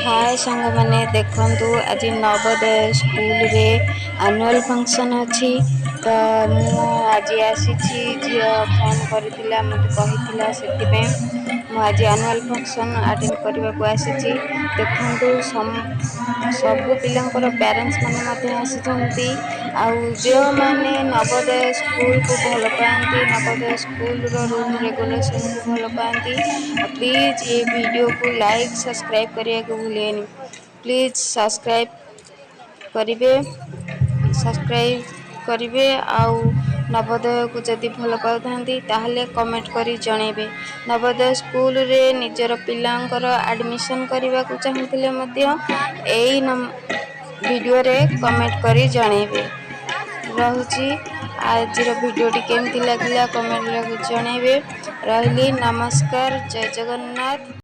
ହାଏ ସାଙ୍ଗମାନେ, ଦେଖନ୍ତୁ, ଆଜି ନବୋଦୟ ସ୍କୁଲରେ ଆନୁଆଲ୍ ଫଙ୍କସନ୍ ଅଛି। ତ ମୁଁ ଆଜି ଆସିଛି। ଝିଅ ଫୋନ୍ କରିଥିଲା, ମୋତେ କହିଥିଲା, ସେଥିପାଇଁ ମୁଁ ଆଜି ଆନୁଆଲ୍ ଫଙ୍କସନ୍ ଆଟେଣ୍ଡ କରିବାକୁ ଆସିଛି। ଦେଖନ୍ତୁ, ସବୁ ପିଲାଙ୍କର ପ୍ୟାରେଣ୍ଟସ୍ ମାନେ ମଧ୍ୟ ଆସିଛନ୍ତି। ଆଉ ଯେଉଁମାନେ ନବୋଦୟ ସ୍କୁଲକୁ ଭଲ ପାଆନ୍ତି, ନବୋଦୟ ସ୍କୁଲର ରୁଲ୍ ରେଗୁଲେସନକୁ ଭଲ ପାଆନ୍ତି, ପ୍ଲିଜ୍ ଏ ଭିଡ଼ିଓକୁ ଲାଇକ୍, ସବସ୍କ୍ରାଇବ୍ କରିବାକୁ ଭୁଲିବେନି। ପ୍ଲିଜ୍ ସବସ୍କ୍ରାଇବ୍ କରିବେ, ସବସ୍କ୍ରାଇବ୍ କରିବେ। ଆଉ ନବୋଦୟକୁ ଯଦି ଭଲ ପାଉଥାନ୍ତି, ତାହେଲେ କମେଣ୍ଟ କରି ଜଣାଇବେ। ନବୋଦୟ ସ୍କୁଲରେ ନିଜର ପିଲାଙ୍କର ଆଡ଼ମିସନ୍ କରିବାକୁ ଚାହୁଁଥିଲେ ମଧ୍ୟ ଏଇ ଭିଡ଼ିଓରେ କମେଣ୍ଟ କରି ଜଣାଇବେ। ରହୁଛି। ଆଜିର ଭିଡ଼ିଓଟି କେମିତି ଲାଗିଲା, କମେଣ୍ଟ ଜଣାଇବେ। ରହିଲି, ନମସ୍କାର, ଜୟ ଜଗନ୍ନାଥ।